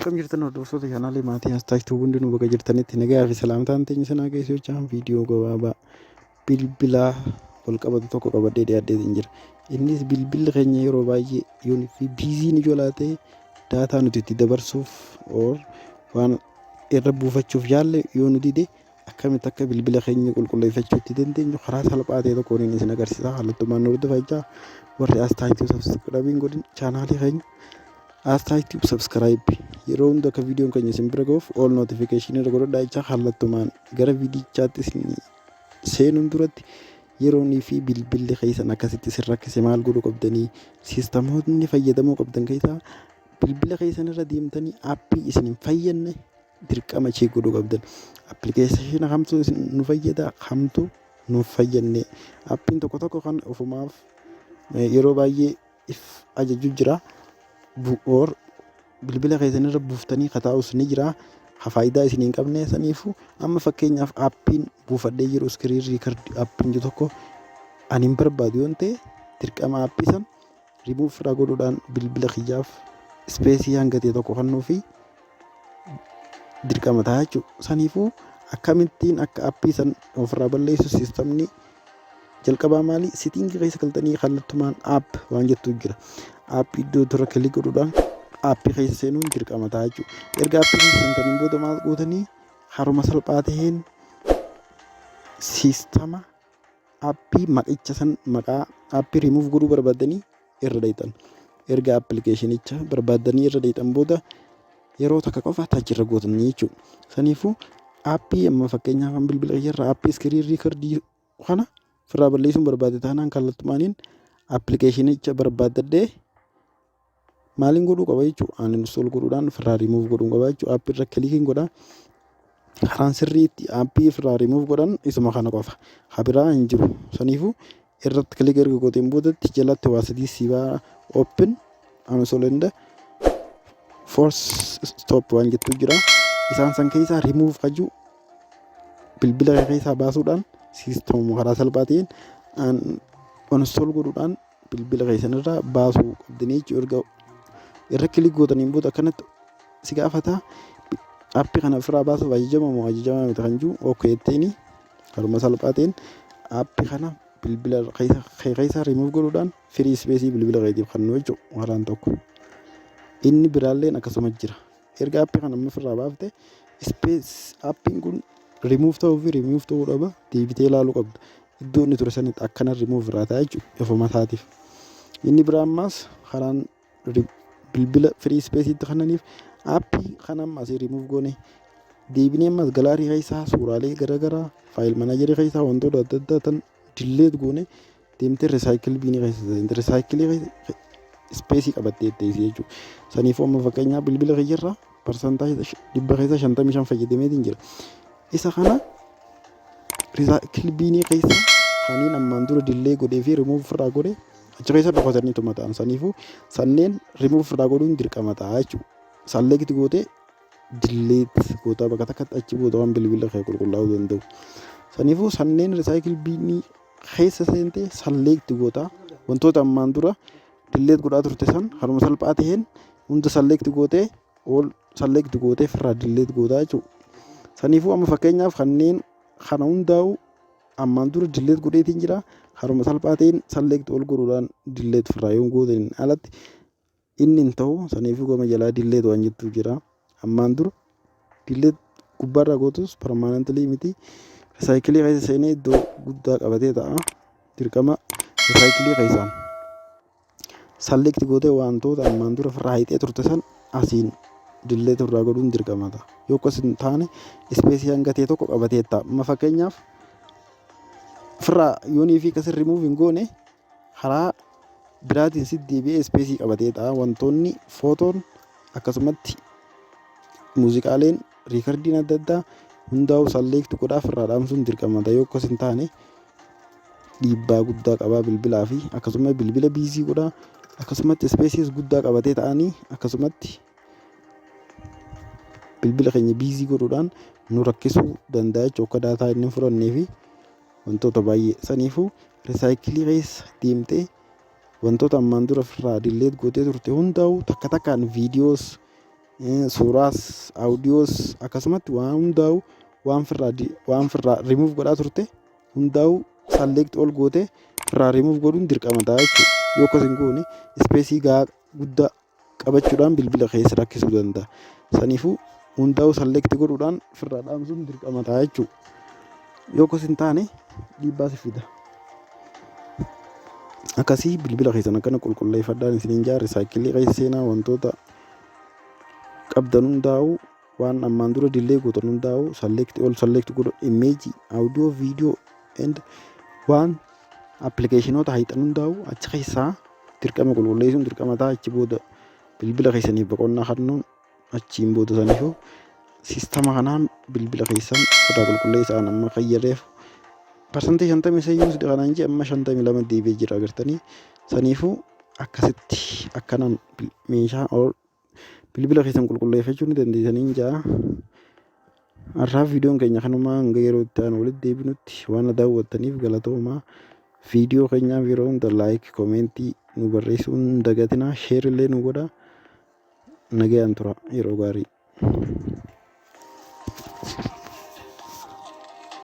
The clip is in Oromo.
Akkam jirtan, hordoftoota chaanaalii maatii Astaaytuu? Hundinuu bakka jirtanitti nagaa fi salaamtaan teenya sanaa geessu jechaan, viidiyoo gabaabaa bilbilaa wal qabatu tokko qabadhee dhiyaadheetiin jira. Innis bilbilli keenya yeroo baay'ee yoon fi busy ni jalaa ta'e, data nuti itti dabarsuuf or waan irra buufachuuf yaalle yoo nu dide, akkamitti akka bilbila keenya qulqulleeffachuu itti dandeenyu karaa salphaa ta'e tokkoon isin agarsiisa. Kallattumaan nu hordofaa jechaa, warri Astaaytuu subscribe hin godhin chaanaalii keenya Astaaytuu subscribe, yeroo hunda akka viidiyoon keenya isin bira ga'uuf all notification irra godhadhaa jechaa, kallattumaan gara viidichaatti isin seenuun duratti, yeroonii fi bilbilli keessan akkasitti isin rakkise maal godhuu qabdanii, siistamoonni fayyadamuu qabdan keessaa bilbila keessan irra deemtanii aappii isin hin fayyadne dirqama check godhuu qabdan. Appilikeeshina kamtu isin nu fayyada, kamtu nu fayyadne? Aappiin tokko tokko kan ofumaaf yeroo baay'ee if ajaju jira. Or bilbila keessan irra buuftanii kataa'us ni jira. Ha faayidaa isin hin qabne. Saniifuu amma fakkeenyaaf aappiin buufadhee jiru screen record aappiin jiru tokko ani hin barbaadu yoon ta'e, dirqama aappii san rimuuf irraa godhuudhaan bilbila kiyyaaf space hanga ta'e tokko kennuu fi dirqama ta'a jechuudha. Saniifuu akkamittiin akka aappii san ofirraa balleessu siistamni jalqabaa maali? Setting keessa galtanii kallattumaan app waan jettu jira. Aappii iddoo dura click godhuudhaan aappii keessa seenuun dirqama ta'a jechuudha. Erga aappii keessa seentaniin booda maal gootanii? Haruma salphaa ta'een siistama aappii maqicha san, maqaa aappii rimuuf godhuu barbaaddanii irra dheeyxan. Erga appilikeeshinicha barbaaddanii irra dheeyxan booda yeroo takka qofa touch irra gootanii jechuudha. Saniifuu aappii amma fakkeenyaaf an bilbila irra aappii screen record kana ofirraa balleessuun barbaade taanaan, kallattumaaniin appilikeeshinicha barbaaddadhee maaliin godhuu qaba jechuudha? Uninstall godhuudhaan ofirraa rimuuf godhuu qaba jechuudha. Aappii irra clickiin godhaa. Karaan sirriitti aappii ofirraa rimuuf godhan isuma kana qofa. Habiraa hin jiru. Saniifuu irratti click erga gooteen boodatti jalatti waa sadii siibaa, open, uninstall and force stop waan jettu jira. Isaan san keessaa rimuuf kajuu bilbila keessaa baasuudhaan siistamuma karaa salphaa ta'een uninstall godhuudhaan bilbila keessan irraa baasuu qabdanii jechuudha. Erga irra click gootaniin booda akkanatti si gaafata. Aappii kana ofirraa baasuuf ajajama moo ajajamaa miti kan jiru okay jetteeni, karuma salphaa ta'een aappii kana bilbila keessaa rimuuf godhuudhaan free space bilbila keetiif kennu jechuudha karaan tokko. Inni biraalleen akkasuma jira. Erga aappii kana amma ofirraa baafte, space aappiin kun rimuuf ta'uu fi rimuuf ta'uu dhaba deebitee ilaaluu qabda. Iddoo inni ture sanitti akkana rimuuf irraa ta'a jechuudha ofuma isaatiif. Inni biraa ammaas karaan bilbila free spaceitti kennaniif, aappii kana amma asii rimuuf goone, deebinee ammas gallery keessaa suuraalee garaagaraa, file manager keessaa wantoota adda addaa tan delete goone, deemtee recycle bin keessa seente, recycle space qabattee teessi jechuudha. Saniifuu amma fakkeenyaaf bilbila kiyyarraa parsantaa 100 keessa 55 fayyadameetiin jira. Isa kana recycle bin keessa kaniin ammaan dura delete godhee fi rimuuf irraa godhe achi keessa dhokatanii tuma ta'an. Saniifuu sanneen rimuuf irraa godhuun dirqama ta'a jechuudha. Select gootee delete gootaa bakka takkatti achi booda waan bilbila kee qulqullaa'uu danda'u. Saniifuu sanneen recycle bin keessa seentee select gootaa, wantoota ammaan dura delete godhaa turte san haruma salphaa ta'een hunda select gootee, all select gootee ofirraa delete gootaa jechuudha. Saniifuu amma fakkeenyaaf kanneen kana hundaa'u ammaan dura delete godheetiin jira. Haruma salphaa ta'een select ol godhuudhaan delete ofirraa yoo gootan alatti inni hin ta'u. Saniifuu gama jalaa delete waan jettu jira. Ammaan dura delete gubbaarraa gootus permanently miti. Recycle keessa seenee iddoo guddaa qabatee ta'a. Dirqama recycle keessaan select gootee wantoota ammaan dura ofirraa hiixee turte san asiin delete irraa godhuun dirqama ta'a. Yoo akkas hin taane space hanga ta'e tokko qabatee ta'a. Amma fakkeenyaaf ofirraa yoonii fi akkas rimuuf hin goone, karaa biraatiin si deebi'ee space qabatee ta'a. Wantoonni footoon, akkasumatti muuziqaaleen, recordiin adda addaa hundaa'u select godhaaf irraa dhaamsuun dirqama ta'a. Yoo akkas hin taane dhiibbaa guddaa qabaa bilbilaa fi akkasuma bilbila busy godhaa, akkasumatti spaceis guddaa qabatee ta'anii, akkasumatti bilbila keenya busy godhuudhaan nu rakkisuu danda'a jechuudha, akka data inni hin fudhannee fi wantoota baay'ee. Saniifuu recycle keessa deemtee wantoota ammaan dura ofirraa delete gootee turte hundaa'u takka takkaan viidiyoos Suuraas, audios, akkasumatti waan hundaa'u, waan firraa rimuuf godhaa turte hundaa'u select all gootee firraa rimuuf godhuun dirqama ta'a jechuudha. Yoo akkas hin goone, space gahaa guddaa qabachuudhaan bilbila keessa rakkisuu danda'a. Saniifuu hundaa'u select godhuudhaan firraa dhaamsuun dirqama ta'a jechuudha. Yoo akkas hin taane, dhiibbaa si fida. Akkasii bilbila keessan akkana qulqulleeffadhaan isiniin jaa. Recycle keessa seenaa, wantoota qabdan hundaa'u, waan ammaan dura delete gootan hundaa'u select all select godhu, image, audio, video and waan applicationoota hayxan hundaa'u achi keessaa dirqama qulqulleessuun dirqama ta'a. Achi booda bilbila keessaniif boqonnaa kennuun, achiin booda saniifuu systema kanaan bilbila keessan irraa qulqulleessaan. Amma fayyadeef 53% kanaan jee, amma 52 deebi'ee jira, agartanii. Saniifuu akkasitti akkanaan meeshaa bilbila keessan qulqulleeffachuu ni dandeessanii jaa. Har'aaf viidiyoon keenya kanumaa. Hanga yeroo itti aanu walitti deebinutti, waan na daawwattaniif galatoomaa. Viidiyoo keenyaaf yeroo hunda like, comment nu barreessuu hin dagatinaa, share illee nu godhaa. Nagayaan tura, yeroo gaarii.